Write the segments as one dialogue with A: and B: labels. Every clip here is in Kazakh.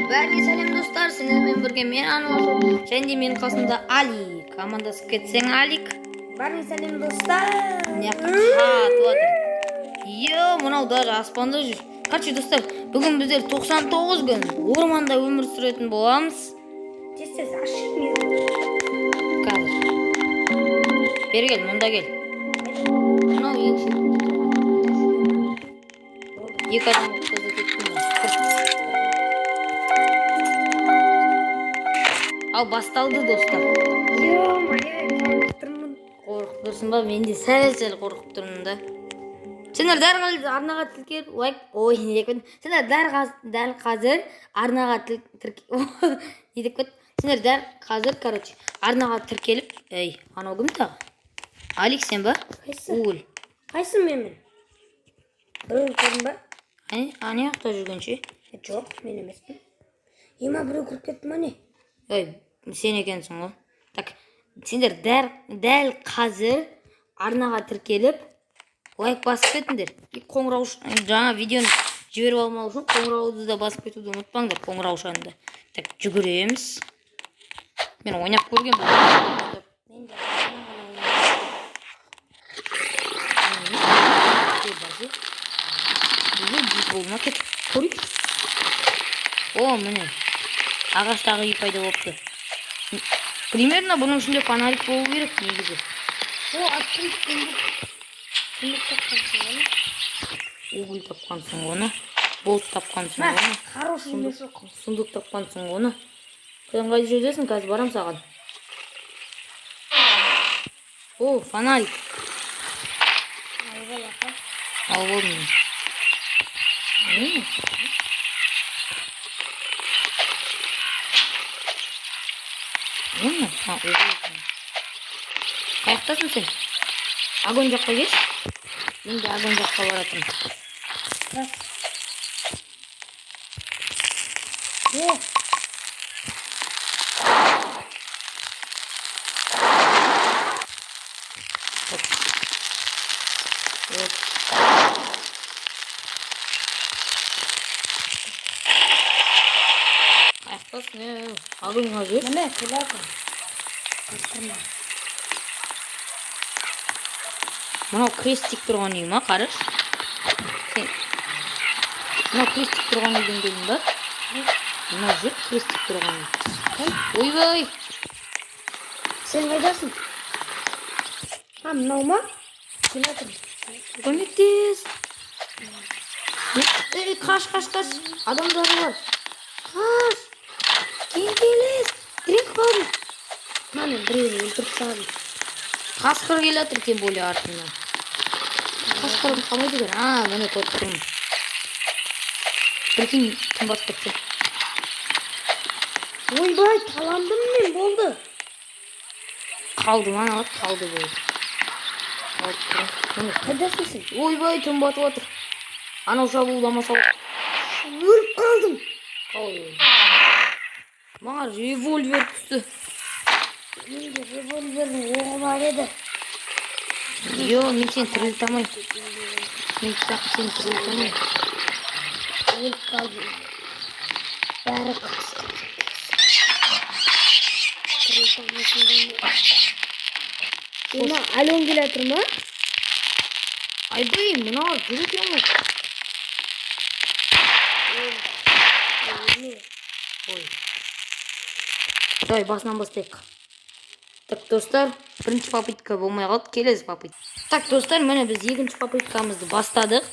A: Бәріне сәлем, достар! Сіздермен бірге мен, Ануар, және де менің қасымда Алик. Амандасып кетсең, Алик.
B: Бәріне сәлем, достар.
A: Мына жақта қатып жатыр. Е, мынау даже аспанда жүр. Короче, достар, бүгін біздер 99 күн орманда өмір сүретін боламыз.
B: Тез, тез ашып мен.
A: Қазір. Бері кел, мұнда кел. Мынау ең шетінде тұрған. Екі адам өткізді кеттім ғой. Ал басталды, достар.
B: Ё-моё, қорқып тұрмын.
A: Қорқып тұрсың ба? Мен де сәл сәл қорқып тұрмын да. Сендер дәл қазір арнаға тіркеліп, лайк, ой, не деп кеттім? Сендер дәл қазір арнаға не деп кеттім? Сендер дәл қазір, короче, арнаға тіркеліп, ей, анау кім тағы? Алик, сен ба?
B: Қайсы?
A: Уголь.
B: Қайсы менмін? Біреуін көрдің ба?
A: Әне, ана жақта жүргенше.
B: Жоқ, мен емеспін. Ема, біреу кіріп кетті ма, не?
A: Ей, сен екенсің ғой. Так, сендер дәл қазір арнаға тіркеліп, лайк басып кетіңдер. И қоңырау, жаңа видеоны жіберіп алмау үшін қоңырауды да басып кетуді ұмытпаңдар, қоңыраушаны да. Так, жүгіреміз. Мен ойнап көргенмін.
B: Мен де.
A: Бәсе. Болма, кетіп көрейік. О, міне. Ағаштағы үй пайда болыпты. Примерно бұның ішінде фонарик болу керек негізі.
B: О, аттым, сундук. Сундук тапқансың ғой.
A: Уголь тапқансың ғой, болт тапқансың
B: Мә,
A: ғой.
B: хороший мешок.
A: Сундук тапқансың ғой. Сен қайда жүресің? Қазір барам саған. О, фонарик.
B: Алып ал, ақа.
A: Алып алдым мен. Не? Не мынау? А, уголь екен. Қаяқтасың сен? Огонь жаққа келші. Мен де огонь жаққа баратырмын.
B: Рас. О,
A: Оп. Оп. Қаяқтасың, е? Огоньға жүр.
B: Міне, келе жатырмын. Қасқырма.
A: Мынау крестик тұрған үй ма, қарашы. Сен мынау крестик тұрған үйден келдің ба? Мынау жүр крестик тұрған үй. Ойбай!
B: Сен қайдасың? А, мынау ма? Келе жатырмын.
A: Көмектес! Ей, қаш, қаш, қаш! Адамдар бар. Қаш! Кейін келес! Тірек қалдым.
B: Мә, мен біреуін өлтіріп тастадым.
A: Қасқыр келе жатыр, тем более артымнан. Қасқырым қалмайды екен. А, міне, көріп тұрмын. Прикинь, түн батып кетсе.
B: Ойбай, таландым мен, болды.
A: Қалды ма, ана қалды, болды. Қалды тұр. Міне.
B: Қайдасың сен?
A: Ойбай, түн батып жатыр. Анау шабуылдамаса.
B: Өліп қалдым.
A: Қалай өлді? Маған револьвер түсті.
B: Менде револьвердің оғы бар еді.
A: Йо, мен сені тірілте алмаймын. Мен сені тірілте алмаймын.
B: Өліп қалдым. Бәрі қасқыр. Тірілте алмайсың ба? Ема, Ален келе жатыр ма?
A: Айбай, мыналар жүр екен ғой.
B: Өлме.
A: Ой. Давай, басынан бастайық. Так, достар, бірінші попытка болмай қалды, келесі попытка. Так, достар, міне, біз екінші попыткамызды бастадық.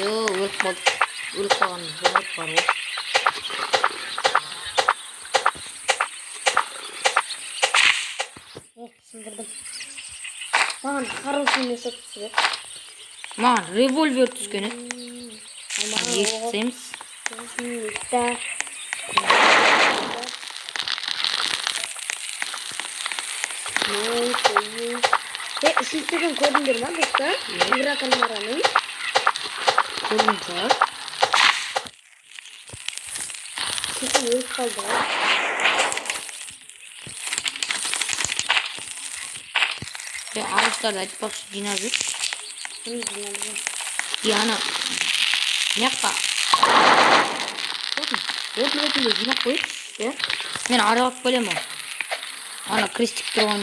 A: Йо, өліп қалдық. Өліп қалғанымыз болмайды бар ғой.
B: О, сындырдым. Маған хороший мешок түсіп еді.
A: Маған револьвер түскен еді.
B: Ал маған
A: Есік
B: оғы
A: тастаймыз.
B: Да. Е, үшінші сезон көрдіңдер ма, достар? «Игра кальмараның».
A: Көрген шығар.
B: Сөйтіп өліп қалды ғой.
A: Е, ағаштарды айтпақшы, жинап жүр.
B: Міне, жинап жүр.
A: И ана мына жаққа. Көрдің? Отын ретінде жинап қояйық, иә. Мен аралап келемін. Ана крестик тұрған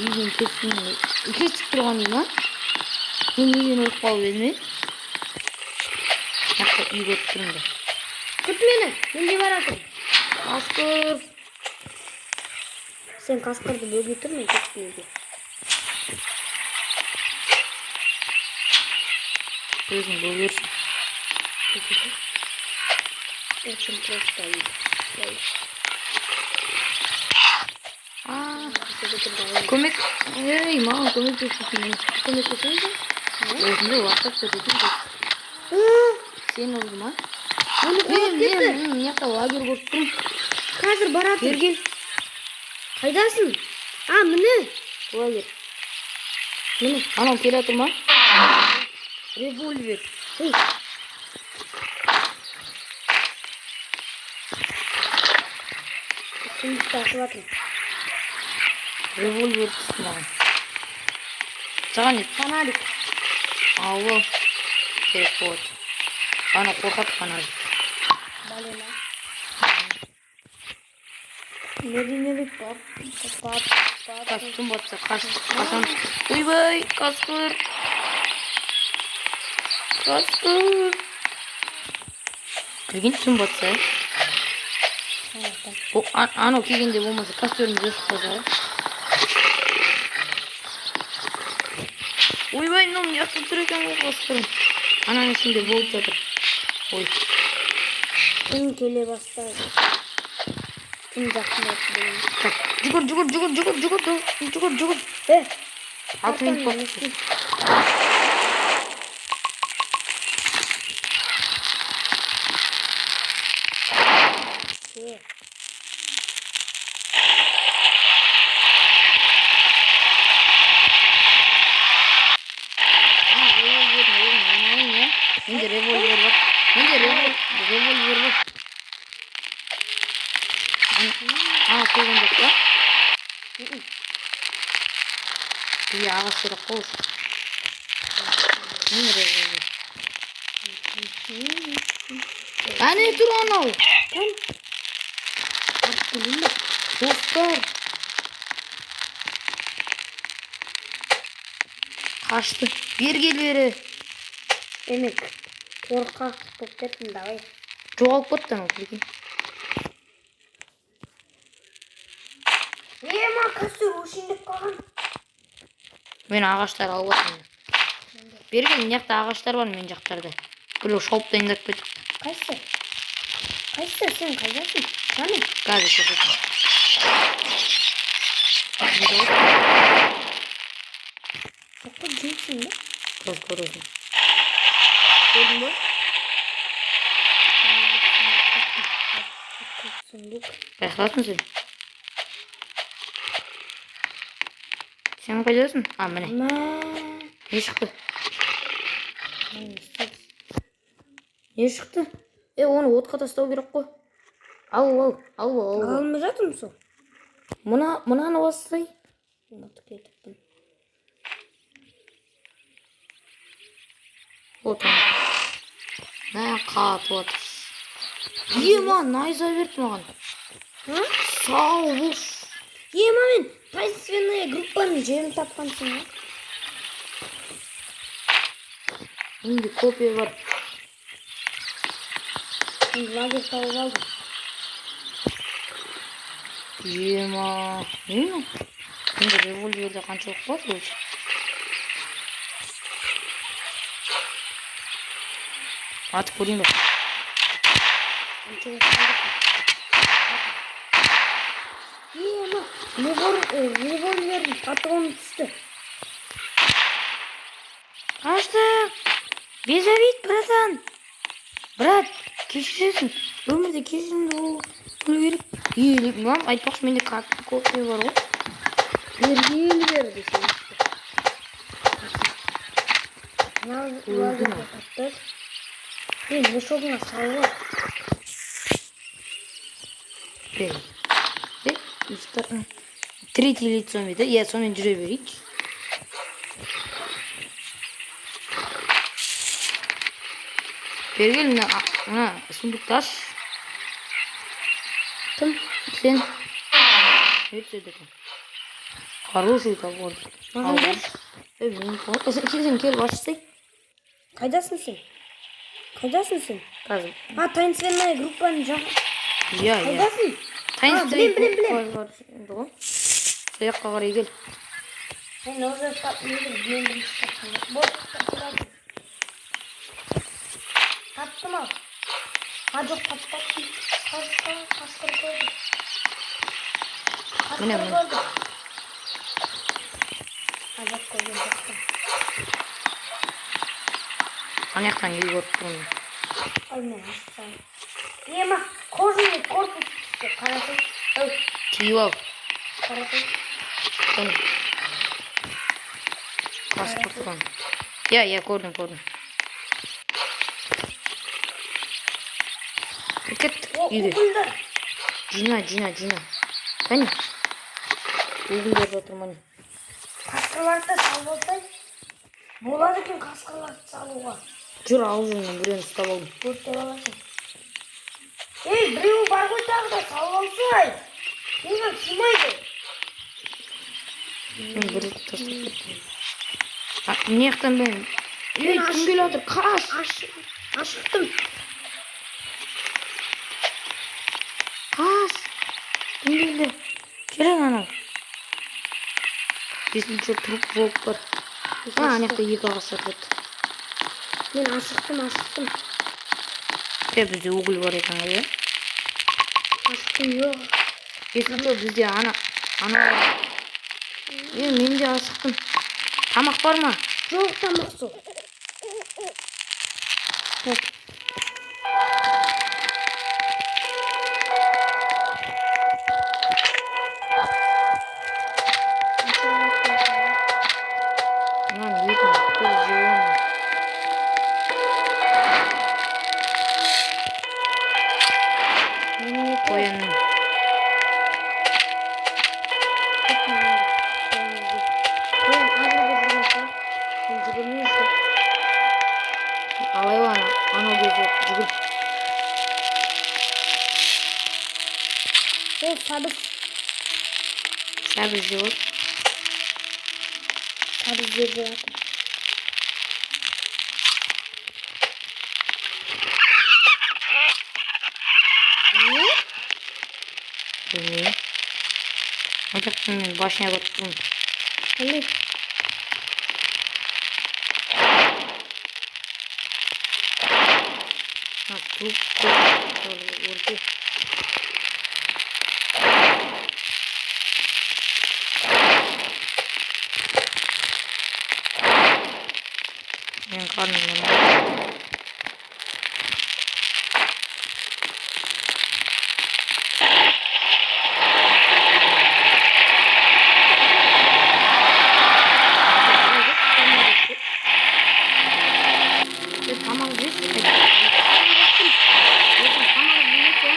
A: үйден кеттім. Крестик тұрған үй ма? Мен неден өліп қалып едім, е? Мына үй көріп тұрмын да.
B: Күт мені, мен де баратырмын.
A: Қасқыр.
B: Сен қасқырды бөгей тұр, мен кеттім үйге.
A: Өзің бөгерсің.
B: Очень просто үй.
A: А, көмек. Ей, маған көмектеспейсің.
B: Көмектесейін бе?
A: Өзіңді лақтап кететін. Сен ұрды ма?
B: Оны
A: Мен,
B: қуалап кетті.
A: мен, мына жақта лагерь көріп тұрмын.
B: Қазір баратырмын.
A: Бері кел.
B: Қайдасың? А, міне.
A: Лагерь.
B: Міне.
A: Анау келе жатыр ма? Револьвер.
B: Ей. Сундукты ашып жатырмын.
A: Револьвер түсті маған. Саған не?
B: Фонарик.
A: Алло. Керек болады. Ана қорқады фонарик.
B: Балена. Мединелік пап, пап, пап.
A: Қазір түн батса қашамыз. Ойбай, қасқыр. Қасқыр. Прикинь, түн батса, О, анау келгенде болмаса костеріміз өшіп қалса. Ойбай, мынау мына жақта тұр екен ғой қасқыр. Ананың ішінде болып жатыр. Ой,
B: Түн келе бастады. Түн жақындап келе.
A: Так, жүгір, жүгір, жүгір, жүгір, жүгір, жүгір, жүгір.
B: Е,
A: 6 минут
B: артынан
A: болды.
B: не істейді? Е,
A: А, револьвер, ойнайын, иә. Менде револьвер бар. Менде револьвер бар. Ана келген жоқ па? Бізге ағаш керек қой уже. Міне револьвер. Әне тұр анау.
B: Кән. Барып келейін бе?
A: Достар. Қашты. Бері кел, бері.
B: Демек, қорқақ болып кеттім, давай.
A: Жоғалып кетті анау, прикинь.
B: Ема, костер өшейін қалған.
A: Мен ағаштар алып жатырмын. Бері кел, мына жақта ағаштар бар мен жақтарда. Біреу шауып дайындап кетіпті.
B: Қайсысы? Қайсысы? Сен қайдасың? Қане?
A: Қазір көрсетемін. Не болды?
B: Жоққа жейсің бе?
A: Қазір көресің. Көрдің бе?
B: Сундук.
A: Байқадың сен? Сен қайдасың? А, міне.
B: Мә.
A: Не шықты?
B: Не істейді?
A: Не шықты? Е, оны отқа тастау керек қой. Ал, ал, ал, ал.
B: Ала алмай жатырмын сол.
A: Мынаны бассай.
B: Ұмытып кетіппін.
A: Вот он. Мә, қатып жатыр. Ема, найза берді маған.
B: А?
A: Сау болшы.
B: Ема, мен таинственная группаның жерін тапқансың ғой.
A: Менде копия бар.
B: Мен лагерь тауып алдым.
A: Ема. Не мынау? Менде револьверде қанша оқ бар өзі? Атып көрейін ба?
B: Қанша оқ бар екен? Ема, револьвердің патроны түсті.
A: Қашты. Без обид, братан. Брат, кешіресің. Өмірде кешірімді болу керек. Е, мам, айтпақшы, менде копия бар ғой.
B: Бергел бер десең. Мына
A: Өлді
B: лагерьге
A: ма?
B: таптық. Е, мешогыңа салып ал.
A: Бер. Е, третий лицо еді. Иә, сонымен жүре берейік. Бері кел, мына, мына сундукты аш.
B: Кім?
A: Сен. Өте екен. Хороший топор.
B: Маған берші.
A: Ей, мен сен келіп ашсай.
B: Қайдасың сен? Қайдасың сен?
A: Қазір.
B: А, таинственная группаның жақ.
A: Иә, иә.
B: Қайдасың?
A: Таинственный
B: білем, білем,
A: группа ғой. Сол жаққа қарай кел.
B: Мен уже мен бірінші таптым. Болды, таптым. Таптым ау. А, жоқ, таппаппын. Қасқыр, қасқыр көрдім. Қасқыр
A: Міне, міне.
B: көрдім. А, жоқ, көрген жоқпын.
A: Ана жақтан үй көріп тұрмын.
B: Ай, мен ашсам. Ема, кожаный корпус түсті. Қарасай. Ау,
A: Киіп ал.
B: қарасай.
A: Кәне. Қасқыр тұрған. Иә, иә, көрдім, көрдім. Кеттік
B: О,
A: үйге.
B: угольдар.
A: Жина, жина, жина. Кәне. Угольдер жатыр міне.
B: Қасқырларды салып алсай. Болады екен қасқырларды салуға.
A: Жүр, алып жүр, мен біреуін ұстап алдым.
B: Өртеп аласың. Ей, біреуі бар ғой тағы да, салып алсай. Оған сыймайды.
A: Мен бір тастап кеттім. А, мына жақтан мен. Ей, кім келе жатыр? Қаш!
B: Ашықтым.
A: Қаш! Кім келді? Келе анау. Бесінші труп волк бар. А, ана жақта екі ағаш жатыр.
B: Мен ашықтым, ашықтым.
A: Е, бізде уголь бар екен ғой, иә?
B: Ашықтым, жоқ.
A: Бесінші бізде ана. Е, мен де ашықтым. Тамақ бар ма?
B: Жоқ, тамақ жоқ. Так.
A: Мынаның етін көп жеп аламын.
B: Менің еті
A: Қоянның.
B: Қоян азырғы жүрген шығар. Мен жүгірмей жүр.
A: Алай ана, анау кезде жүгір.
B: Ол сабыз.
A: Сәбіз жеп ал.
B: Сабыз жеп жатыр. Не?
A: Білмеймін. Мына жақтан мен башня көріп тұрмын.
B: Қандай?
A: Мына труп көп өрте. Менің қарным нормально. Е, тамақ жейсің. Өзің тамақ жемейсің.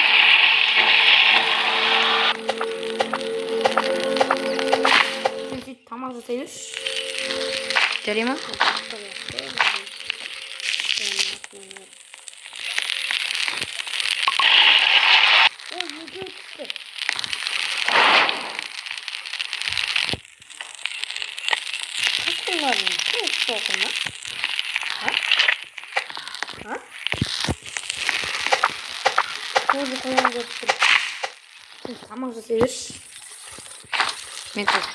A: Сен сөйтіп тамақ жасай берші. Жарай ма?
B: О, екеуі түсті. Қасқырлардың кім соқыр ма? А? А? Тоже қоян көріп тұр.
A: Сен тамақ жасай берші. Мен қазір.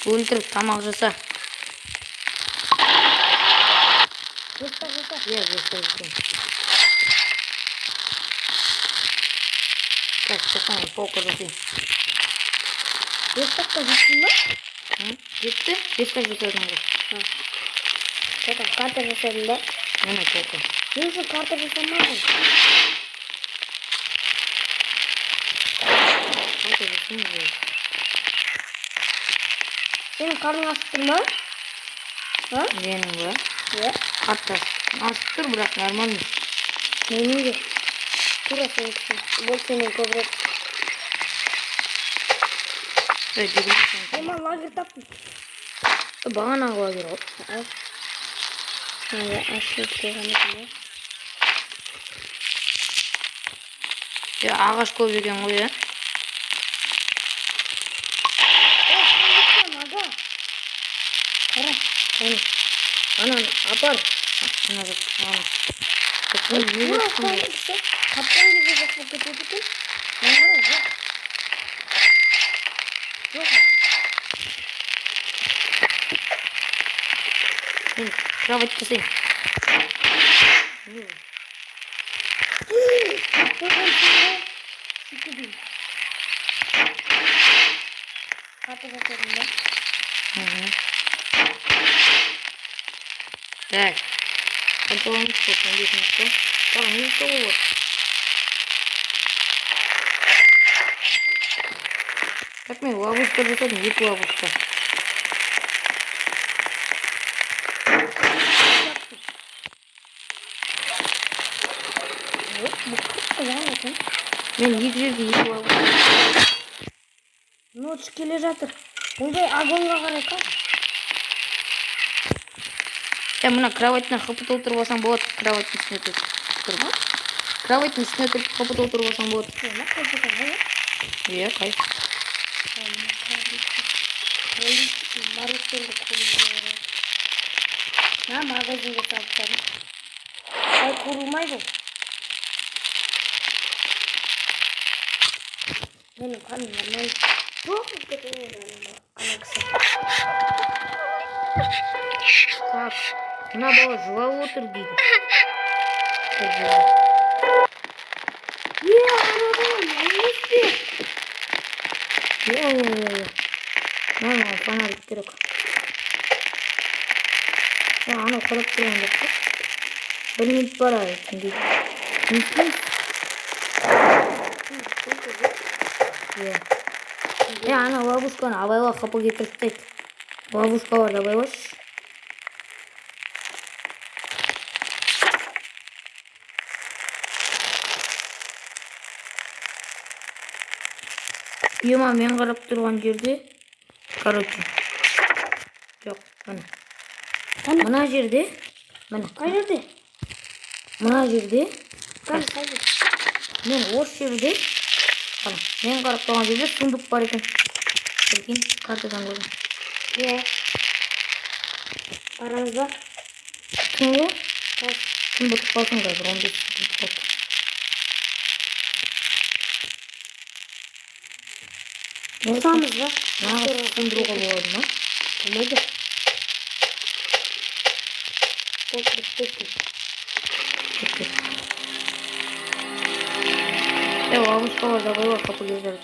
A: Өлтіріп тамақ жаса.
B: Жаса, жаса.
A: Иә, жаса екен. Так, тоқтаңыз, полка жасайын.
B: Верстакқа жетті ма?
A: М? Жетті? Верстак жасадым ғой.
B: Что карта жасадым ба?
A: Міне полка.
B: Мен үшін карта жасамадым.
A: Карта жасаймыз ғой.
B: Сенің қарның ашып тұр ма? А?
A: Менің ба?
B: Иә.
A: Қатты ашып тұр, бірақ нормально.
B: Менің де. Тура сенікісі. Бұл сенен көбірек.
A: Ей, жүгірсең.
B: Ема, лагерь таптым.
A: Бағанағы лагерь ғой.
B: Ага, ашылып қойған екен, иә.
A: Е, ағаш көп екен ғой, иә.
B: Е, ага.
A: Қара, ана, ананы апар. Ана жақ, ана. Так, мен не
B: Тура
A: жатқан
B: ұстаған
A: ғой?
B: кісі тапқан кезде жоқ болып кетеді екен. Мына қара, жоқ. Жоқ.
A: Мен кровать жасаймын. Не бұл?
B: Таппаған соң сөйтіп. Қатып жасадым ба?
A: Мгм. Так. Қанша минут болды? 15 минут па? Тағы не жасауға болады? Так, мен ловушка жасадым, екі ловушка.
B: Жоқ, бұл қып-қызыл екен.
A: Мен екі жерге екі ловушка.
B: Ночь келе жатыр. Ойбай, огоньға қарай қаш.
A: Е, мына кроватьтан хп толтырып алсаң болады, кроваттың үстіне тұрып. Кроваттың үстіне тұрып хп толтырып алсаң болады.
B: Мына қай екен ғой?
A: Иә, қайсы?
B: Марусенді көріп. На, магазинге салып тастадым. Ай, қуырылмайды. Менің қаным нормально. Жоқ болып кетті ана кісі.
A: Так, мына бала жылап отыр дейді.
B: Е, ана бала емес пе?
A: Иә, иә, иә, иә. Мына фонарик керек. Е, анау қарап тұрған жоқ па? Бір минут бар әлі түнге. Не істейміз? Иә. Е, ана ловушканы абайла, хп кетіріп тастайды. Ловушкаларды абайлашы. Ема, мен қарап тұрған жерде, короче, жоқ, міне. Мына жерде, міне.
B: Қай жерде?
A: Мына жерде,
B: Қай қай жерде?
A: Мен осы жерде, қара, мен қарап тұрған жерде сундук бар екен. Прикинь, картадан көрдім.
B: Иә. Барамыз ба?
A: Түн ғой?
B: Қаш.
A: Түн бітіп қалсын қазір, 15 секунд қалды.
B: Ұтамыз ба?
A: Мынаған сындыруға болады ма?
B: Болмайды. Болды, бітті.
A: Бітті. Е, ловушкаларды абайла, хп кетіреді.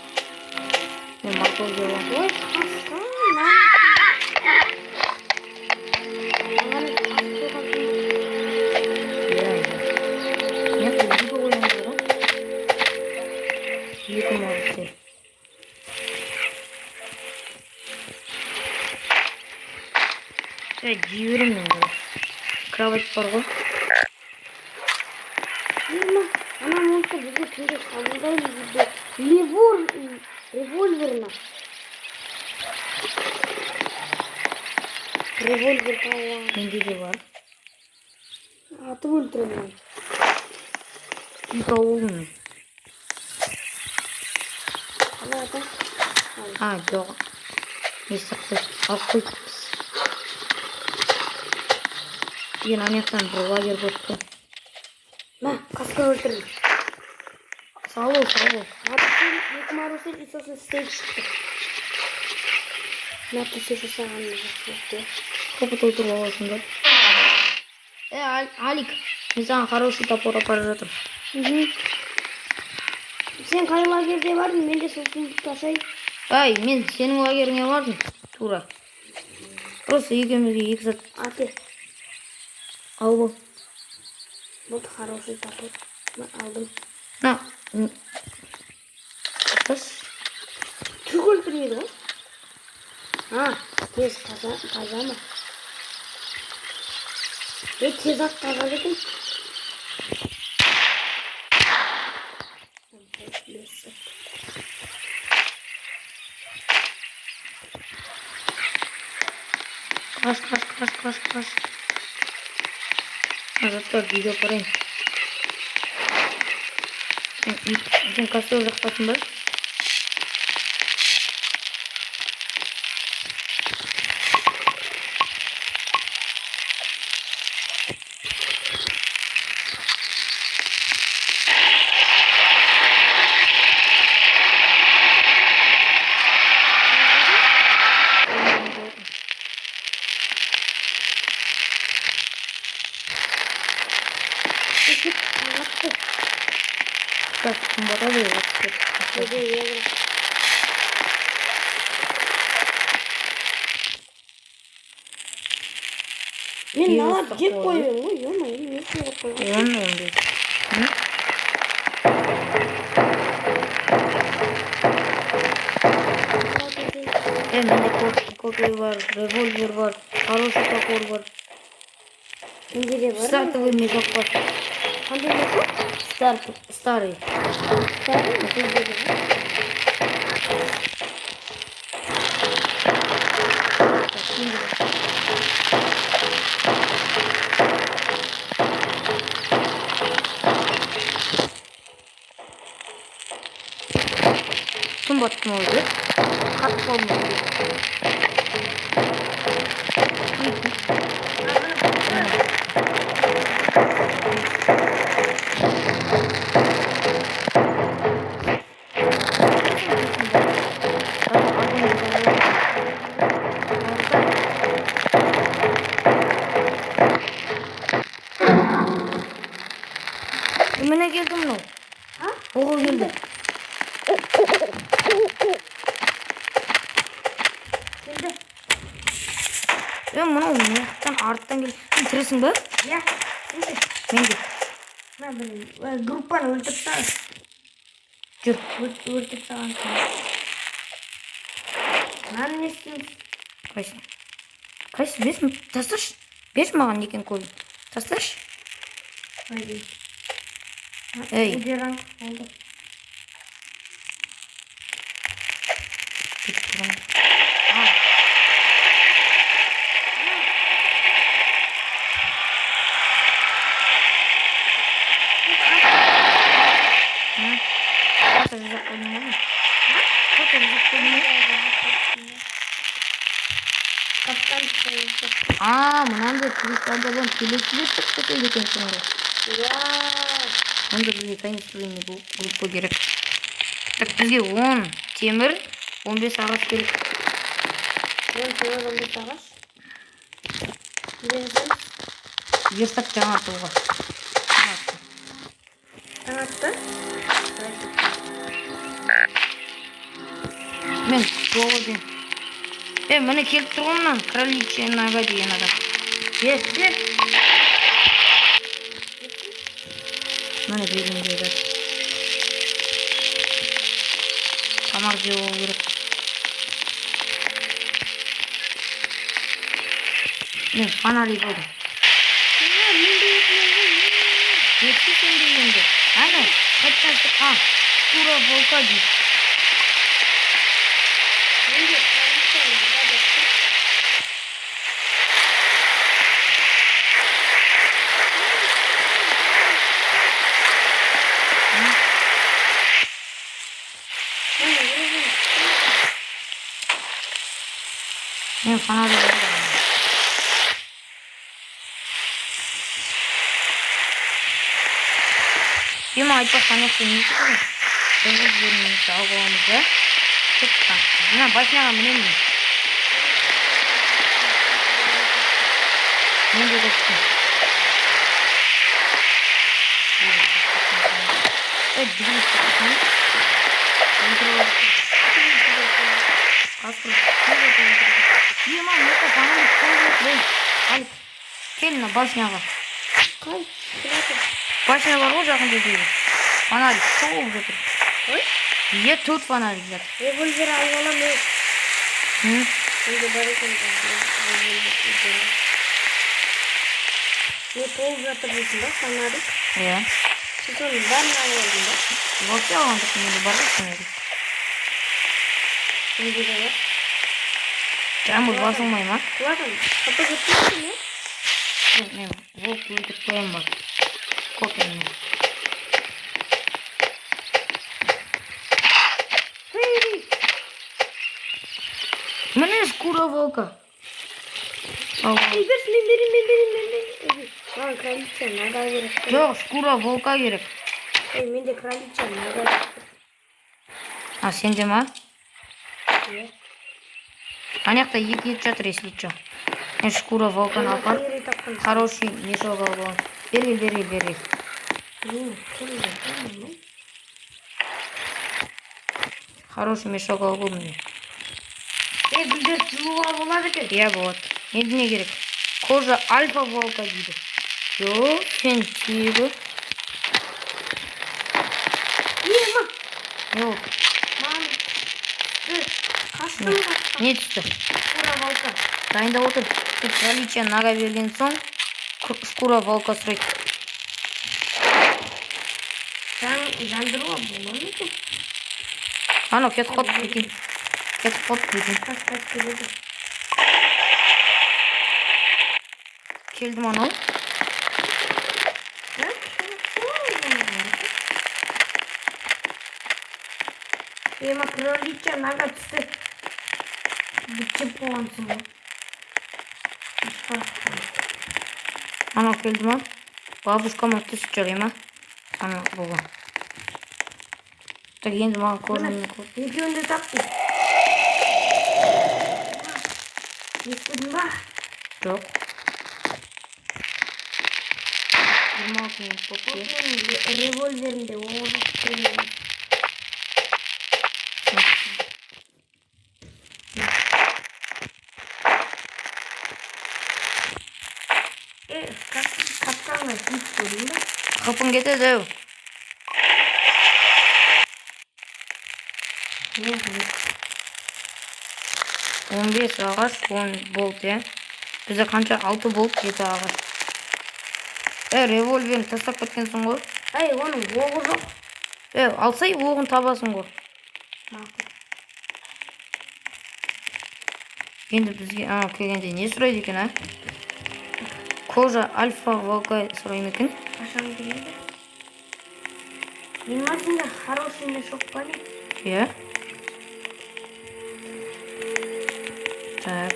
A: Мен морковь жеп аламын.
B: Ой, қасқа. Маған асып қойған сундук.
A: Иә, иә. Мен екі қоямыз ғой. Екі марусель. Е, жей беремін мен қазір. Кровать бар ғой.
B: Ема, ана монстр бізге түнде шабуылдаймыз дейді. Револьверна. Револьвер тауып алған.
A: Менде де бар.
B: Атып өлтіремін оны.
A: Үй тауып мен.
B: Қалай атам?
A: А, жоқ. Не істеп қойып, алып қойыппыз. Деген ана жақтан бір лагерь болып тұр.
B: Мә, қасқыр өлтірдім.
A: Салу, салу.
B: Марусель, екі марусель, и сосын стейк шықты. Мә, төсек жасағаным жақсы болды.
A: Хп толтырып аласың ба? Е, Алик, мен саған хороший топор апара жатырмын.
B: Мхм. Сен қай лагерьде бардың? Мен де сол сундукты ашайын.
A: Ай, мен сенің лагеріңе бардым. Тура. Просто екеумізге екі зат
B: Ате,
A: алып ал.
B: болды, хороший топор. Мә, алдым.
A: На. Тас.
B: Түк өлтірмейді ғой. А, тез қаза, таза ма? Е, тез ақ қазады екен. Бес.
A: Қаш, қаш, қаш, қаш, қаш. Мына заттарды үйге апарайын. Сен костер жақпайсың ба? Так, қымбат
B: Неге? Мен мыналарды жеп қойып едім ғой, ё-моё, не үшін жеп қойған?
A: 10, 15. Менде копье бар, револьвер бар, хороший топор бар.
B: Менде де бар.
A: Стартовый мешок бар.
B: Қандай мешок?
A: Старт, старый.
B: Старый ма? Менде де бар.
A: Так, менде бар. Түн батты ма өзі? Қатып қалдым ба? Міне, келді мынау.
B: А?
A: Оғы келді.
B: Келді.
A: Е, мынау мына арттан келді. Сен тірісің ба?
B: Иә. Менде.
A: Мен де.
B: Мына бір группаны өлтіріп тастаған.
A: Жүр.
B: Өлтіріп тастаған. Мынаны не істейміз?
A: Қайсы? Қайсы? Берші, тасташы. Берші маған не екенін көрейін. Тасташы.
B: Ой, дейді.
A: Ей.
B: Удиран болды.
A: Бүйтіп тұрған. А. М? Карта жасап қойдың ғой? Карта жасап қойдың ғой?
B: Капкан жасайды.
A: А, мынандай кристалдардан келесіде шығып кетеді екенсің ғой.
B: Иә.
A: Онда бізге таинственный группа керек. Так, бізге 10 темір, 15 ағаш керек.
B: 10 темір, 15 ағаш. Не жасаймыз?
A: Верстак жаңартуға.
B: Таң атты?
A: Мен тоғыз. Е, міне, келіп тұр ғой мынау кроличья нога деген адам. Бер,
B: Бер.
A: Міне, бергім келіп жатыр. Тамақ жеп алу керек. Мен фонарик алдым.
B: Мен де өтінемін.
A: Берші сен де енді. Әне, қайтадан а, шкура волка дейді.
B: Мен де кроличья нога деп тұр.
A: М?
B: Міне, өзім.
A: Мен фонарик алдым. Ема, айтпақшы, ана жақта не тұр? Револьверімізді алып аламыз да. Кеттік. Мына башняға мінемін мен. Мен де қостым. Ей, жүгіріп кеткен. Өлтіріп алып. Қасқыр. Ема, мына фонарик толып жатыр, ей. Алик, кел мына башняға.
B: Қай? Келатыр.
A: Башня бар ғой жақын жердегі. Фонарик толып жатыр.
B: Ой.
A: Иә, төрт фонарик жатыр.
B: Револьвер алып аламын, ей.
A: М?
B: Менде бар екен револьвер. Не толып жатыр дейсің ба, фонарик?
A: Иә.
B: Сен соның бәрін алып алдың ба?
A: Вообще алған жоқпын, менде бар ғой фонарик.
B: Менде де бар.
A: Жаңбыр басылмай ма?
B: Құлағым, қапа кетпейсің, иә?
A: Жоқ, мен волк өлтіріп қоямын ба? Копьямен. Міне шкура волка. Ал.
B: Ей, берші, мен берейін, мен берейін, мен берейін. Маған кроличья нога керек.
A: Жоқ, шкура волка керек.
B: Ей, менде кроличья нога керек.
A: А, сенде ма?
B: Иә.
A: Ана жақта екі ет жатыр, если че. Мен шкура волканы алып барып,
B: Қайыр тапқан.
A: Хороший мешок алып аламын. Бері кел, бері кел, бері кел.
B: Мен қолымда бар.
A: Хороший мешок алып алдым мен.
B: Ей, гүлдерді жұлуға болады екен.
A: Иә, болады. Енді не керек? Кожа альфа волка дейді. Жоқ, сен тегі.
B: Е, ма.
A: Не болды?
B: Маған түсті. Қаштым, қаштым.
A: Не түсті?
B: Шкура волка.
A: Дайындап отыр. Тек кроличья нога берген соң шкура волка сұрайды.
B: Жандыруға бола ма екен?
A: Анау кетіп қалды, прикинь. Кетіп қалды, прикинь.
B: Қаш, қаш келеді.
A: Келді ме анау?
B: А? Е, ма, кроличья нога түсті. Бітіп қойғансың ғой.
A: Анау келді ма? Бабушка ма, түсіп жарай ма? Анау болған. Так, енді маған кожаный
B: Екеуін де таптым. Естідің ба?
A: Жоқ. 26 минут болды.
B: Бұл менің револьверімде оғы жоқ деген. Е, капканға киіп көрейін ба?
A: Қапың кетеді ау.
B: Не қылып?
A: 15 ағаш, 10 болт, иә. Бізде қанша? 6 болт, 7 ағаш. Е, револьверін тастап кеткенсің ғой.
B: Ей, оның оғы жоқ.
A: Е, алсай, оғын табасың ғой.
B: Мақұл.
A: Енді бізге анау келгенде не сұрайды екен, а? Кожа альфа волка сұрай ма екен?
B: Қашан келеді? Менің сенде хороший мешок бар ме?
A: Иә. Так.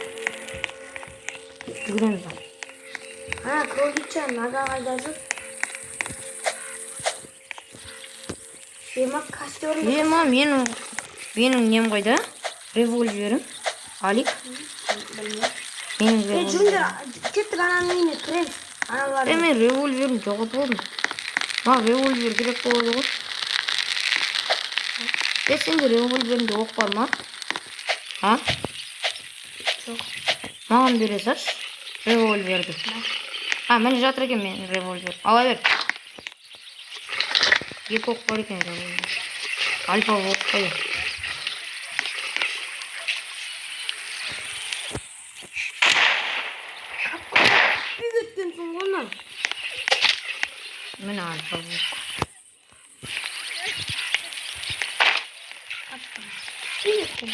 A: Жүгіреміз ал.
B: Ана кроличья нога қайда жүр? Ема, костерін.
A: Ема, менің нем қайда? Револьверім. Алик.
B: Білмеймін.
A: Менің
B: Е,
A: револьверім.
B: жүріңдер, кеттік ананың үйіне кіреміз. Аналардың.
A: Е, мен револьверін жоғалтып алдым. Маған револьвер керек болады ғой. Е, сенде револьверінде оқ бар ма? А?
B: Жоқ.
A: Маған бере салшы револьверді. А, міне жатыр екен менің револьвер. Ала бер. Екі оқ бар екен револьвер. Альфа оқ қайда?
B: Капканға түспей кеткенсің ғой мына.
A: Міне альфа оқ.
B: Капканға түспей кеткен.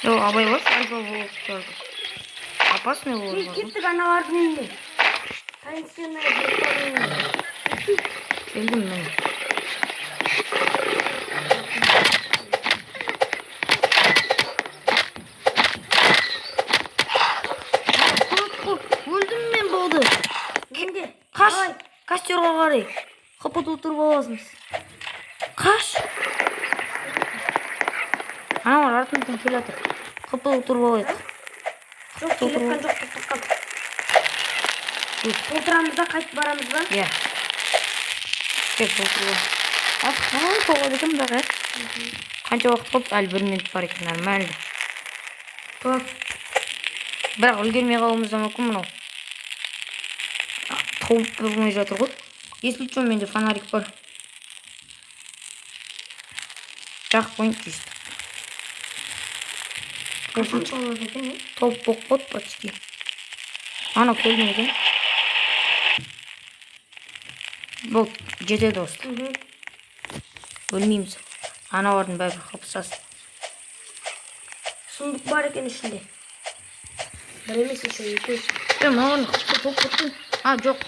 A: Жоқ, абай болшы, альфа волктарды. Опасный олар
B: Е,
A: бар ғой.
B: кеттік аналардың үйіне. Таинственная группаның үйіне.
A: Келдім міне. Өлдім мен, болды.
B: Менде.
A: Қаш,
B: Давай.
A: костерға қарай. ХП толтырып аласың. Қаш. Аналар артымыздан келе жатыр. ХП толтырып алайық.
B: Жоқ, келе жатқан жоқ, тоқтап қал. Толтырамыз да қайтып барамыз ба?
A: Иә. Кел, толтырып ал. А, қалай толады екен бірақ, иә? Қанша уақыт қалды? Әлі 1 минут бар екен, нормально.
B: Топ.
A: Бірақ үлгермей қалуымыз да мүмкін мынау. Тауып болмай жатыр ғой. Если что, менде фонарик бар. Жағып қояйын чисто.
B: Қашан толады екен, е?
A: Тауып болып қалды почти. Анау келді ме екен? Болды, жетеді осы. Өлмейміз. Аналардың бәрі қапсасын.
B: Сундук бар екен ішінде. Бір емес, еще екеу.
A: Е, маған хп толып кетті. А, жоқ.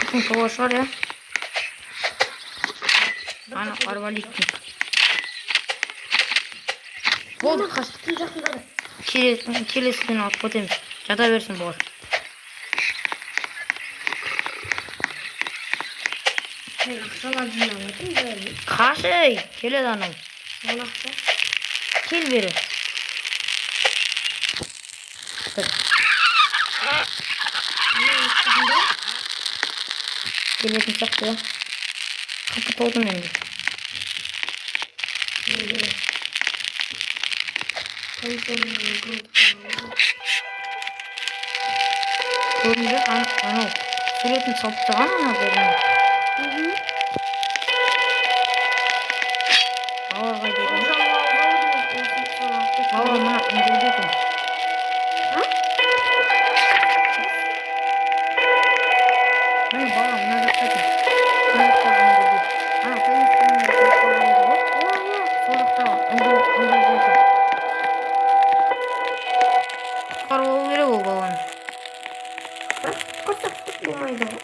A: Хпың тола шығар, иә? Ана арбалетник. Болды, қаш.
B: Кім жақындады?
A: Келесіден алып кетеміз. Жата берсін бұлар.
B: Мен ақшалар жинап жатырмын бәрі.
A: Қаш, ей, келеді анау.
B: Он ақша.
A: Кел бері. Бір.
B: Мына
A: Келетін сияқты да. Қапы толдым енді.
B: үстінде. Телефонның.
A: Көрінді жоқ, анау суретін салып тастаған ана бұрын. Бала қайда екен? Бала мына үңгірде екен. Міне, бала мына жақта екен. Мына жақтағы үңгірде. Ана таинственный болып қалған еді ғой. Сол жақтағы үңгірде екен. Құтқарып алу керек ол баланы.
B: Бірақ құтқарсақ түк болмайды ғой.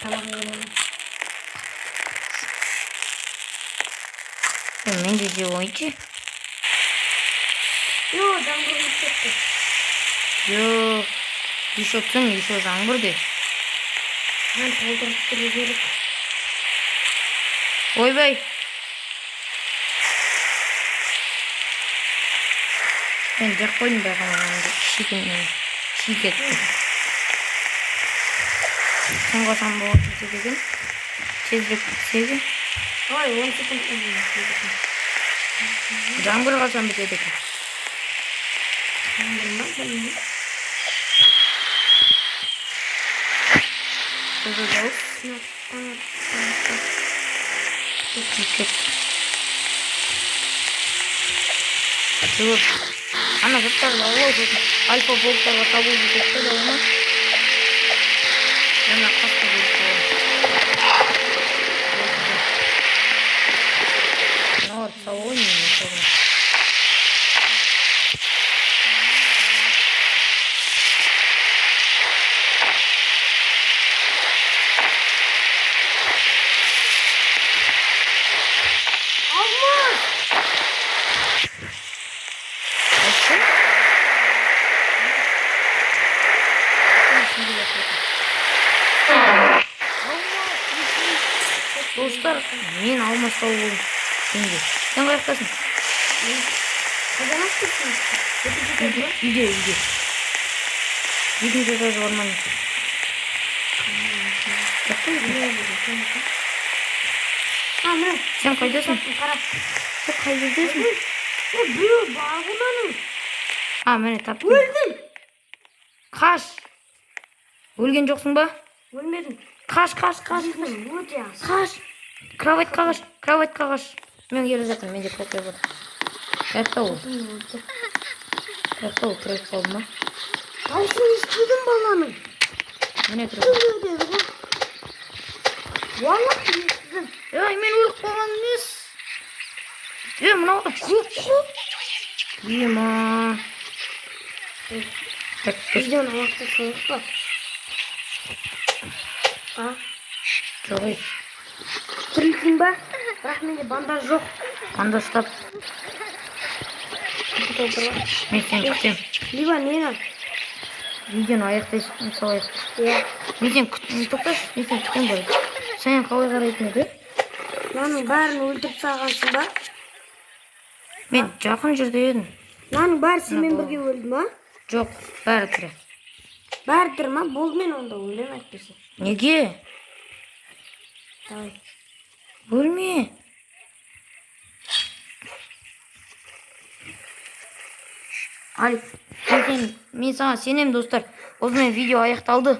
B: Тамақ жеп.
A: Е, мен де жеп алайыншы.
B: Йо, жаңбыр құйып кетті.
A: Жоқ. Еще түн, еще жаңбыр де.
B: Мынаны толтырып тұру керек.
A: Ойбай. Мен жеп қойдым байқамағанымда. Шикін ши кетті. Түн қашан болады екен? Тезірек бітсе екен.
B: Ой, 10 секунд.
A: Жаңбыр қашан бітеді екен?
B: Жаңбыр ма? Білмеймін.
A: Қызыл дауыс. Кетті. Жүгір. Ана заттарды алып ал, сосын альфа волктарға шабуыл жасап та ма? Мына қасқа болып қалған. Мыналарды салып алайын мен особенно.
B: Алмаз!
A: Айтшы. Ішінде жатыр екен. Достар, мен алмаз тауып алдым. Енді. Сен қай жақтасың?
B: Қайдан алып кеттің?
A: Үйде, үйде, үйде. Екінші этаж бар ма? Жоқ қой.
B: А, міне.
A: Сен қайдасың?
B: Қара.
A: Сен қай жердесің?
B: Е, біреу бар ғой мынаның.
A: А, міне, таптым.
B: Өлдім.
A: Қаш. Өлген жоқсың ба?
B: Өлмедім.
A: Қаш, қаш, қаш.
B: Жизнім өте аз.
A: Қаш. Кроватьқа қаш, кроватьқа қаш. Мен келе жатырмын, менде ПП бар. Қаяқта ол? Қаяқта ол? Тіреліп қалды ма?
B: Дауысын естідім баланың.
A: Міне тұр.
B: Өлді деді ғой. Валлахи естідім.
A: Ей, мен өліп қалған емес. Е, мынау көп қой. Ема. Так, дұрыс.
B: Видеоны аяқтасайық па? А?
A: Жоқ, ей.
B: Тірілсің ба? Бірақ менде бандаж жоқ.
A: Бандаж тап.
B: Толтырып.
A: Мен сені күтемін.
B: Либо мені.
A: Видеоны аяқтай салайық.
B: Иә.
A: Мен сені тоқташы, мен сені күтемін ғой. Сен қалай қарайтын еді?
B: Мынаның бәрін өлтіріп тастағансың ба?
A: Мен жақын жерде едім.
B: Мынаның бәрі сенімен бірге өлді ма?
A: Жоқ, бәрі тірі.
B: Бәрі тірі ма? Болды, мен онда өлемін әйтпесе.
A: Неге?
B: Давай.
A: Өлме. Алик, мен саған сенемін, достар. Осымен видео аяқталды.